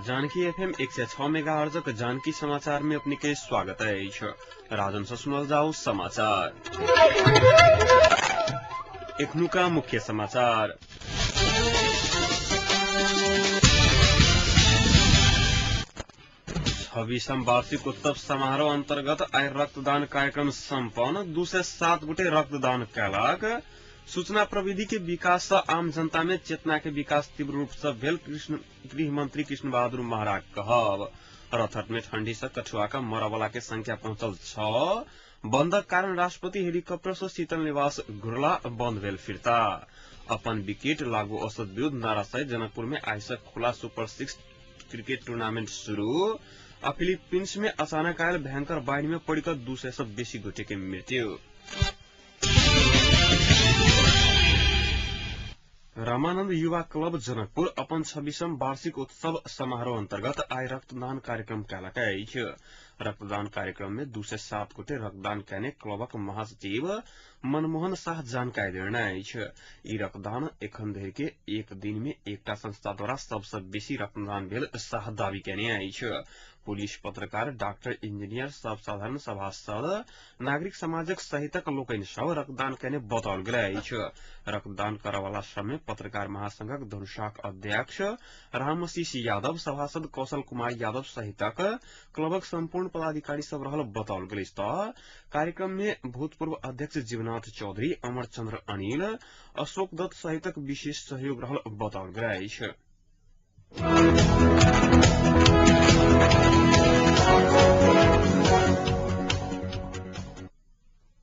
Janaki FM 106 मेगाहर्जक Janaki समाचार में अपने के स्वागत अछि। राजन से सुनल जाओ समाचार। एखनुका मुख्य समाचार। छब्बीसम वार्षिक उत्सव समारोह अंतर्गत आइ रक्तदान कार्यक्रम सम्पन्न। 207 गोटे रक्तदान कयलक। सूचना प्रविधि के विकास से आम जनता में चेतना के विकास तीव्र रूप से भेल गृह मंत्री कृष्ण बहादुर महरा कहब। रथट में ठंडी से कछुआ का मरवाला के संख्या पहुंचल 6। बंदक कारण राष्ट्रपति हेलीकॉप्टर से शीतल निवास घुरला बंद भेल फिरता। अपन विकेट लागू औसत विरुद्ध नारा सहित जनकपुर में आइ से खुला सुपर 6 क्रिकेट टूर्नामेंट शुरू। आ फिलीपींस में अचानक आयल भयंकर बाढ़ में पड़िकर 200 से बेसी गोटे के मृत्यु। रामानंद युवा क्लब जनकपुर अपन 26म वार्षिक उत्सव समारोह अंतर्गत आइ रक्तदान कार्यक्रम कयलक अछि। रक्तदान कार्यक्रम में 207 गोटे रक्तदान कयने क्लबक महासचिव मनमोहन शाह जानकारी देने अछि। ई रक्तदान एखन धरि के एक दिन में एकटा संस्था द्वारा सबसे बेसी रक्तदान भेल शाह दावी कयने अछि। पुलिस, पत्रकार, डॉक्टर, इंजीनियर, सब साधारण सभासद, नागरिक समाजक सहितक लोकनि सब रक्तदान कयने बताओल गेल अछि। रक्तदान करऽवला सब में पत्रकार महासंघक धनुषाक अध्यक्ष रामशीष यादव, सभासद कौशल कुमार यादव सहितक क्लबक संपूर्ण पदाधिकारी सब रहल बताओल गेल अछि। कार्यक्रम में भूतपूर्व अध्यक्ष जीवनाथ चौधरी, अमरचंद्र अनिल, अशोक दत्त सहितक विशेष सहयोग रहल बताओल गेल अछि।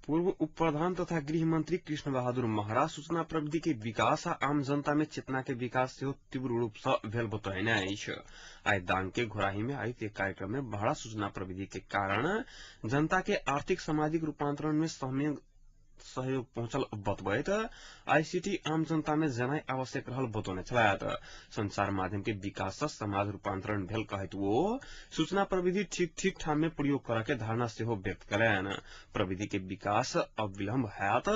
पूर्व उप प्रधान तथा गृह मंत्री कृष्ण बहादुर महरा सूचना प्रविधि के विकास आ आम जनता में चेतना के विकास सेहो तीव्र रूप से भेल बतौने अछि। आइ दांग के घोराही में आयोजित एक कार्यक्रम में महरा सूचना प्रविधि के कारण जनता के आर्थिक सामाजिक रूपांतरण में सहयोग पहुंचल बतबैत आईसीटी आम जनता में जनाइ आवश्यक रहल बतौने छलथि। संचार माध्यम के विकास से समाज रूपांतरण भेल कहैत ओ सूचना प्रविधि ठीक ठीक ठाम में प्रयोग करऽ के धारणा सेहो व्यक्त कयलनि। प्रविधि के विकास अविलंब होयत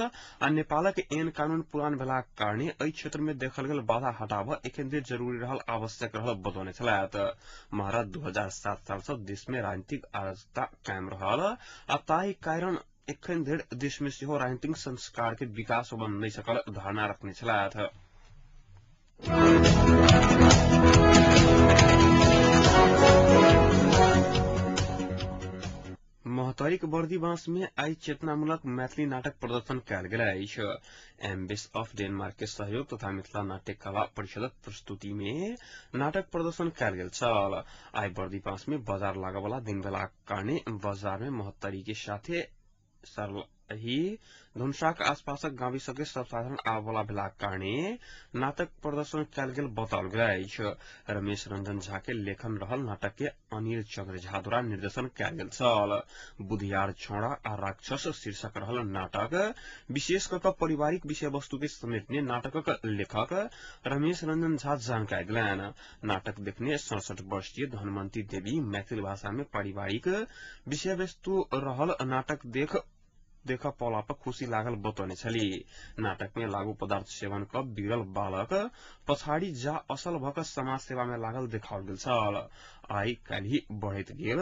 आ नेपालक ऐन कानून पुरान भेलाक कारणे एहि क्षेत्र में देखल गेल बाधा हटाबऽ एखन धरि जरूरी रहल आवश्यक रहल बतौने छलथि। महरा 2007 साल से देश में राजनीतिक अराजकता कायम रहल आ ताहि कारण एखन धरि देश में सेहो राजनीतिक संस्कार के विकास होबऽ नहि सकल धारणा रखने छलथि। महोत्तरीक बर्दीबांस में आइ चेतनामूलक मैथिली नाटक प्रदर्शन कयल गेल अछि। एम्बेस ऑफ डेनमार्क के सहयोग तथा मिथिला नाट्य कला परिषदक प्रस्तुति में नाटक प्रदर्शन कयल गेल छल। आइ बर्दीबांस में बाजार लागऽवला दिन भेलाक कारणे बाजार में महोत्तरी के साथे सर्लाही धनुषाक आसपासक गाविस के सर्वसाधारण आबऽवला भेलाक कारणे नाटक प्रदर्शन कयल गेल बताओल गेल अछि। रमेश रंजन झा के लेखन रहल नाटक के अनिल चंद्र झा द्वारा निर्देशन कयल गेल छल। बुधियार छौड़ा आ राक्षस शीर्षक रहल नाटक विशेष कऽ पारिवारिक विषय वस्तु के समेटने नाटकक लेखक रमेश रंजन झा जानकारी देलनि। नाटक देखने 67 वर्षीय धनवंती देवी मैथिल भाषा में पारिवारिक विषय वस्तु रहल नाटक देख पौला पर खुशी लागल बतौने छली। नाटक में लागू पदार्थ सेवन क बिगड़ल बालक पछाड़ी जा असल भऽ समाज सेवा में लागल देखाओल गेल छल। आइ काल्हि बढ़ैत गेल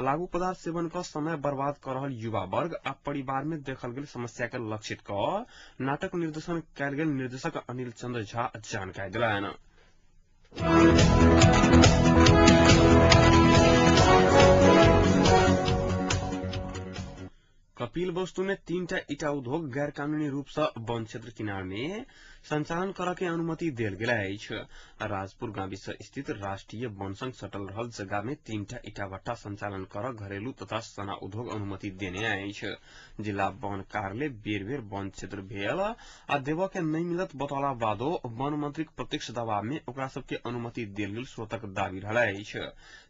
लागू पदार्थ सेवन क समय बर्बाद कर रहल युवा वर्ग आ परिवार में देखल गेल समस्या के लक्षित क नाटक निर्देशन कयल गेल निर्देशक अनिल चंद्र झा जानकारी देलनि। कपिल वस्तु में 3टा ईटा उद्योग गैर कानूनी रूप से वन क्षेत्र किनार में संचालन करऽ के अनुमति देल गेल अछि। राजपुर गाविस स्थित राष्ट्रीय वन संघ सटल रहल जगह में 3टा ईटा भट्टा संचालन कर घरेलू तथा सना उद्योग अनुमति देने अछि। जिला वन कार्यालय बेर बेर वन क्षेत्र भेल आ देबऽ के नहि मिलत बतौला बादो वन मंत्रीक प्रत्यक्ष दबाव में ओकरा सबके अनुमति देल गेल स्रोतक दावी रहल अछि।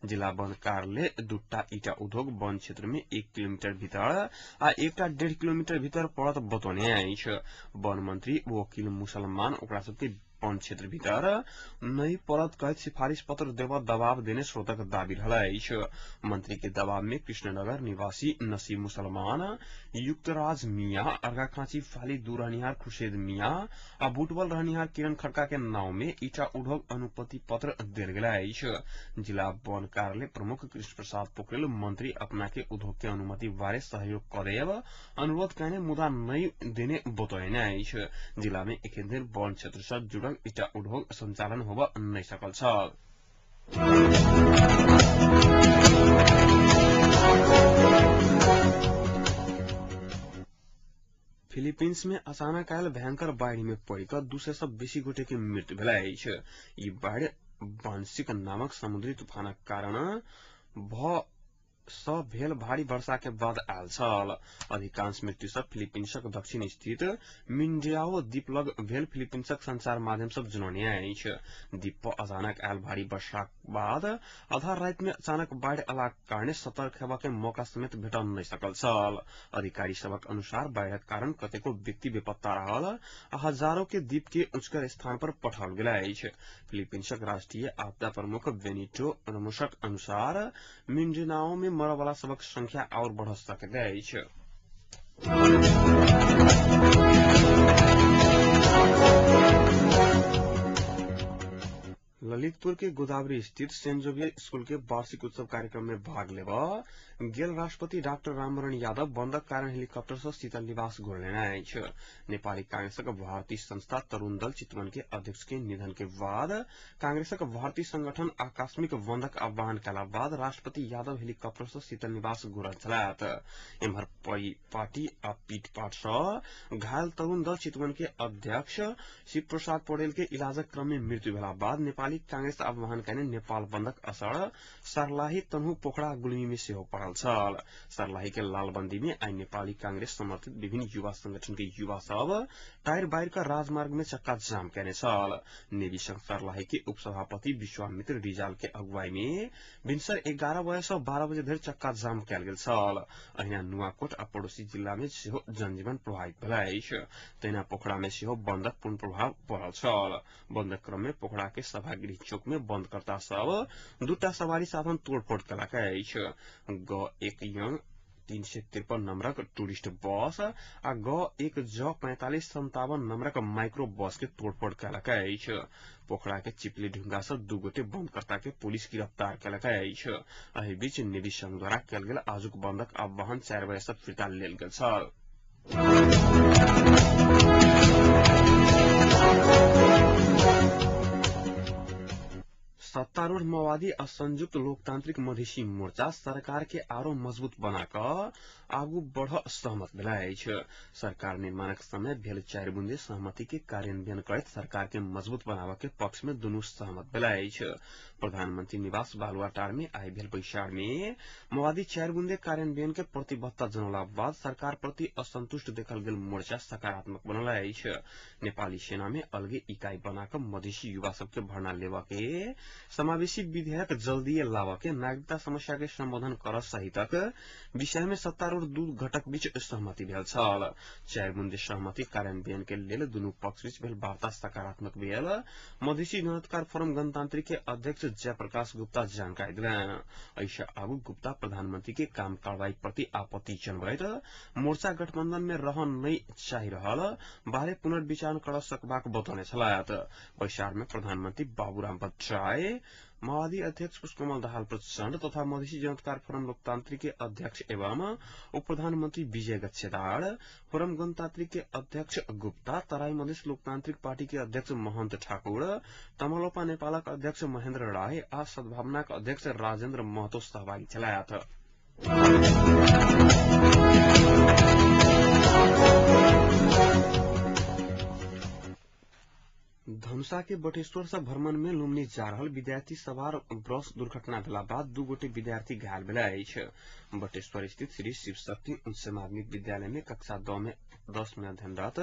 जिला वन कार्यालय 2टा ईटा उद्योग वन क्षेत्र में 1 किलोमीटर भीतर आ एकटा 1.5 किलोमीटर भीतर पड़त बतौने अछि। वन मंत्री वकील मुसलमान ओकरा सबके वन क्षेत्र भीतर नहि पड़त कहैत सिफारिश पत्र देब दबाव देने स्रोतक दावी रहल अछि। मंत्री के दबाव में कृष्णनगर निवासी नसीब मुसलमान, युक्तराज मियां, अर्घाखांची फाली दू रहनिहार खुर्शेद मियां आ बुटवल रहनिहार किरण खड़का के नाव में ईटा उद्योग अनुमति पत्र देल गेल अछि। जिला वन कार्यालय प्रमुख कृष्ण प्रसाद पोखरेल मंत्री अपना के उद्योग के अनुमति बारे सहयोग करेब अनुरोध कयने मुदा नहि देने बतौने अछि। जिला में एखन धरि वन क्षेत्र से जुड़ल ईटा उद्योग संचालन होब नहि सकल छल। फिलीपींस में अचानक आयल भयंकर बाढ़ि में पड़ि कऽ 200 सँ बेसी गोटे के मृत्यु भेल अछि। ई बाढ़ि वांशिक नामक समुद्री तूफानक कारण भ सँ भेल भारी वर्षा के बाद आयल छल। अधिकांश मृत्यु सब फिलीपींसक दक्षिण स्थित मिंडियाओ द्वीप लग भेल फिलीपींसक संचार माध्यम सब जनौने अछि। द्वीप पर अचानक आयल भारी वर्षाक बाद आधा राति में अचानक बाढ़ि अयलाक कारणे सतर्क हेबा के मौका समेत भेटल नहि सकल छल। अधिकारी सभक अनुसार बाढ़िक कारण कतेको व्यक्ति बेपत्ता रहल आ हजारों के द्वीप के ऊंचगर स्थान पर पठाओल गेल अछि। फिलीपींसक राष्ट्रीय आपदा प्रमुख बेनिटो रमोसक अनुसार मिंडनाओ में मरऽ वाला सबक संख्या और बढ़ सकैत अछि। ललितपुर के गोदावरी स्थित सेंट जोवियर स्कूल के वार्षिक उत्सव कार्यक्रम में भाग लेब गेल राष्ट्रपति डाक्टर रामवरण यादव बंदक कारण हेलीकॉप्टर से शीतल निवास घुरलनि अछि। नेपाली कांग्रेसक भारतीय संस्था तरुण दल चितवन के अध्यक्ष के निधन के बाद कांग्रेसक भारतीय संगठन आकस्मिक बंदक आह्वान कयला बाद राष्ट्रपति यादव हेलीकॉप्टर से शीतल निवास घुरल छलथि। एम्हर पार्टी आ पीटपाट सँ घायल तरुण दल चितवन के अध्यक्ष शिव प्रसाद पौडेल के इलाजक क्रम में मृत्यु भेला बाद नेपाली कांग्रेस आह्वान कयने नेपाल बंदक असर सर्लाही, तनहु, पोखरा, गुल्मी में सेहो पड़ल छल। सर्लाही के लालबंदी में आई नेपाली कांग्रेस समर्थित विभिन्न युवा संगठन के युवा सब टायर बाहिर का राजमार्ग में चक्का जाम कयने छल। नेवी संघ सर्लाही के उपसभापति विश्वामित्र रिजाल के अगुवाई में भिनसर 11 बजे से 12 बजे धरि चक्का जाम कयल गेल छल। अहिना नुआकोट आ पड़ोसी जिला में सेहो जनजीवन प्रभावित भेल अछि। तहिना पोखरा में सेहो बंदक पूर्ण प्रभाव पड़ल छल। बंदक क्रम में पोखरा के सभागृह चौक में बंदकर्ता सब दूटा सवारी साधन तोड़फोड़ केलक अछि। ग 1 यंग 353 नंबरक टूरिस्ट बस आ ग 1 ज 4557 नंबरक माइक्रो बस के तोड़फोड़ केलक अछि। पोखरा के चिपली ढुंगा से 2 गोटे बंदकर्ता के पुलिस गिरफ्तार केलक अछि। एहि बीच नेवी संघ द्वारा कयल गेल आजुक बंदक आह्वान 4 बजे से फिर्ता लेल गेल छल। सत्तारूढ़ माओवादी आ संयुक्त लोकतांत्रिक मधेसी मोर्चा सरकार के आरो मजबूत बना कऽ आगू बढ़ सहमत भेल अछि। सरकार निर्माणक समय भेल 4 बुंदे सहमति के कार्यान्वयन करैत सरकार के मजबूत बनाबऽ के पक्ष में दुनू सहमत भेल अछि। प्रधानमंत्री निवास बालुवाटार में आई भेल बैसार में माओवादी 4 बुंदे कार्यान्वयन के प्रतिबद्धता जनौला बाद सरकार प्रति असंतुष्ट देखल गेल मोर्चा सकारात्मक बनल अछि। नेपाली सेना में अलगे इकाई बना कऽ मधेसी युवा सबके भर्ना लेबऽ के, समावेशी विधेयक जल्दीए लाबऽ के, नागरिकता समस्या के सम्बोधन कर सहितक विषय में सत्तारूढ़ दू घटक बीच सहमति भेल छल। 4 बुंदे सहमति कार्यान्वयन के लेल दुनू पक्ष बीच भेल वार्ता सकारात्मक भेल मधेसी जनअधिकार फोरम गणतांत्रिक के अध्यक्ष जयप्रकाश गुप्ता जानकारी देलनि। एहिसँ आगू गुप्ता प्रधानमंत्री के काम कार्रवाई प्रति आपत्ति जनबैत मोर्चा गठबंधन में रहन नहि चाहि रहल बारे पुनर्विचार कर सकबाक बतौने छलथि। बैसार में प्रधानमंत्री बाबूराम भट्टराई, माओवादी अध्यक्ष पुष्पकमल दाहाल प्रचण्ड तथा मधेसी जनअधिकार फोरम लोकतांत्रिक के अध्यक्ष एवं उप प्रधानमंत्री विजय गच्छेदार, फोरम गणतांत्रिक के अध्यक्ष गुप्ता, तराई मधेस लोकतांत्रिक पार्टी के अध्यक्ष महन्त ठाकुर, तमलोपा नेपालक अध्यक्ष महेन्द्र राय आ सद्भावनाक अध्यक्ष राजेन्द्र महतो सहभागी छलथि। धनुषा के बटेश्वर से भ्रमण में लुम्बिनी जा रहल विद्यार्थी सवार बस दुर्घटना भेला बाद 2 गोटे विद्यार्थी घायल भेल अछि। बटेश्वर स्थित श्री शिव शक्ति उच्च माध्यमिक विद्यालय में कक्षा 10 में अध्ययनरत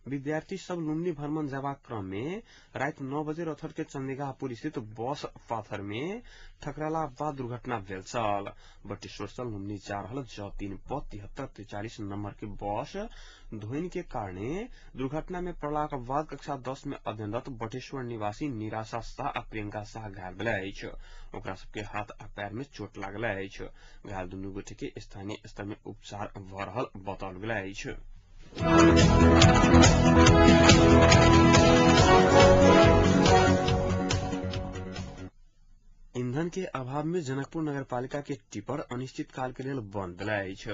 विद्यार्थी सब लुम्बिनी भ्रमण जाबाक क्रम में रात 9 बजे रथर के चंदिगापुर स्थित बस पाथर में ठकराला बाद दुर्घटना भेल छल। बटेश्वर से लुम्बिनी जा रहल ज 3 प 7343 नंबर के बस धोइन के कारणे दुर्घटना में पड़लाक बाद कक्षा 10 में अध्ययनरत बटेश्वर निवासी निराशा शाह आ प्रियंका शाह घायल भेल अछि। ओकरा सबके हाथ आ पैर में चोट लागल अछि। घायल दुनू गोटे के स्थानीय स्तर में उपचार भ रहल बताओल गेल अछि। ईंधन के अभाव में जनकपुर नगरपालिका के टिपर अनिश्चित काल के लेल बंद भेल अछि।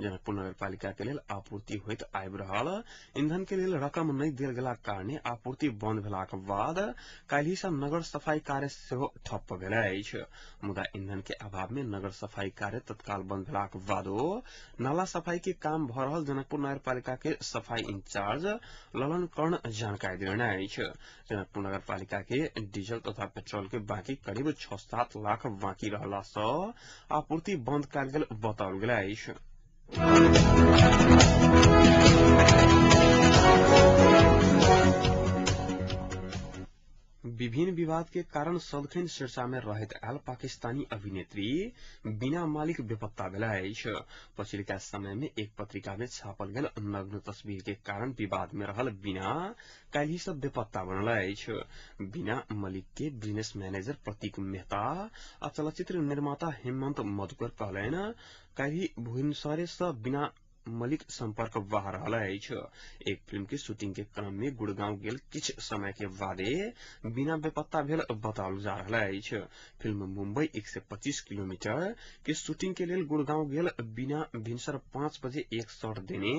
जनकपुर नगरपालिका के लेल आपूर्ति होइत आबि रहल ईंधन के लेल रकम नहि देल गेलाक कारणे आपूर्ति बंद भेलाक बाद काल्हि सँ नगर सफाई कार्य सेहो ठप्प भेल अछि। मुदा ईंधन के अभाव में नगर सफाई कार्य तत्काल बंद भेलाक बादो नाला सफाई के काम भ रहल जनकपुर नगरपालिका के सफाई इंचार्ज ललन कर्ण जानकारी देने अछि। जनकपुर नगरपालिका के डीजल तथा पेट्रोल के बाकी करीब 6-7 लाख बाकी रहला सँ आपूर्ति बंद कयल गेल बताओल गेल अछि। विभिन्न विवाद के कारण सदखन शीर्षा में रहैत आयल पाकिस्तानी अभिनेत्री बिना मालिक बेपत्ता भेल अछि। पछिलका समय में एक पत्रिका में छापल गेल नग्न तस्वीर के कारण विवाद में रहल बिना काल्हि सँ बेपत्ता बनल अछि। बिना मलिक के बिजनेस मैनेजर प्रतीक मेहता आ चलचित्र निर्माता हेमंत मधुकर कहलनि काल्हि भुवनेश्वरे सँ बिना मलिक संपर्क बाहर रहल अछि। एक फिल्म के शूटिंग के क्रम में गुड़गांव गेल किछ समय के बादे बिना बेपत्ता भेल बताओल जा रहल अछि। फिल्म मुंबई 125 किलोमीटर के शूटिंग के लेल गुड़गांव गेल बिना भिनसर 5 बजे एक शॉट देने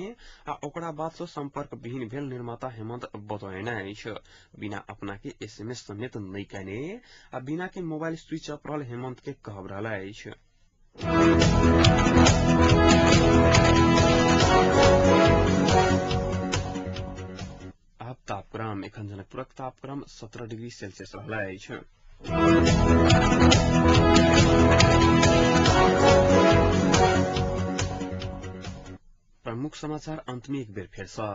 आ ओकरा बाद से संपर्क विहीन भेल निर्माता हेमंत बतौने अछि। बिना अपना के एसएमएस समेत नहि कयने आ बिना के मोबाइल स्विच ऑफ रहल हेमंत के कहब रहल अछि। आब तापक्रम। एखन जनकपुरक तापक्रम 17 डिग्री सेल्सियस रहल अछि। प्रमुख समाचार अंत में एक बेर फेर सँ।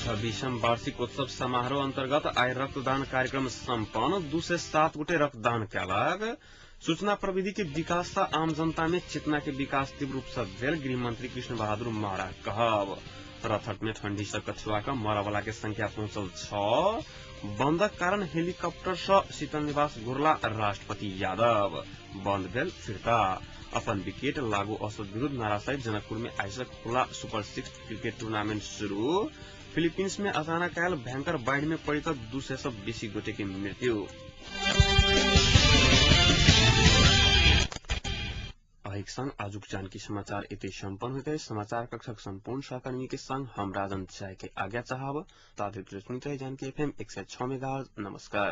26म वार्षिक उत्सव समारोह अंतर्गत आइ रक्तदान कार्यक्रम सम्पन्न। 207 गोटे रक्तदान कयलक। सूचना प्रविधि के विकास सँ आम जनता में चेतना के विकास तीव्र रूप सँ भेल गृहमंत्री कृष्ण बहादुर महरा कहब। रथट में ठंडी सँ कछुआ क मरवला के संख्या पहुंचल 6। बंदक कारण हेलीकॉप्टर सँ शीतल निवास घुरला राष्ट्रपति यादव। बंद भेल फिरता। अपन विकेट लागू औसत विरूद्ध नाराशहित जनकपुर में आइ सँ खुला सुपर 6 क्रिकेट टूर्नामेंट शुरू। फिलीपींस में अचानक आयल भयंकर बाढ़ में पड़ी तक 200 सँ बेसी गोटे के मृत्यु। अहिक संग आजुक जानकी समाचार एते सम्पन्न होइत अछि। समाचार कक्षक सम्पूर्ण सहकर्मी के संग हम राजन चाय के आज्ञा चाहब। ताधरि सुनैत रही जानकी एफएम 106 मेगाहर्ट्ज। नमस्कार।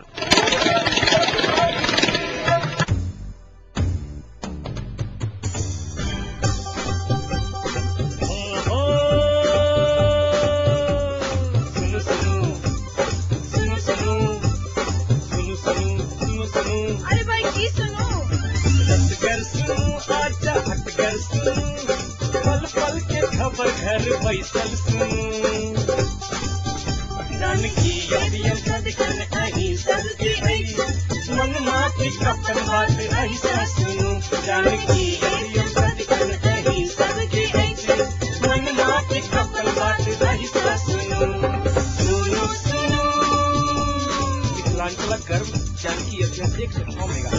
अरे भाई की सुनू, पल पल के खबर घर बैसल सुनू। जानकी सदखन अहीं सबके अछि, मन माफी अपन बात अहीं सुनू। जानकी सदखन अहीं सबके अछि, मन माफी अपन बात अहीं सुनू। सुनू सुनू मिथिलांचलक गर्व जानकी एफएम 106 मेगा।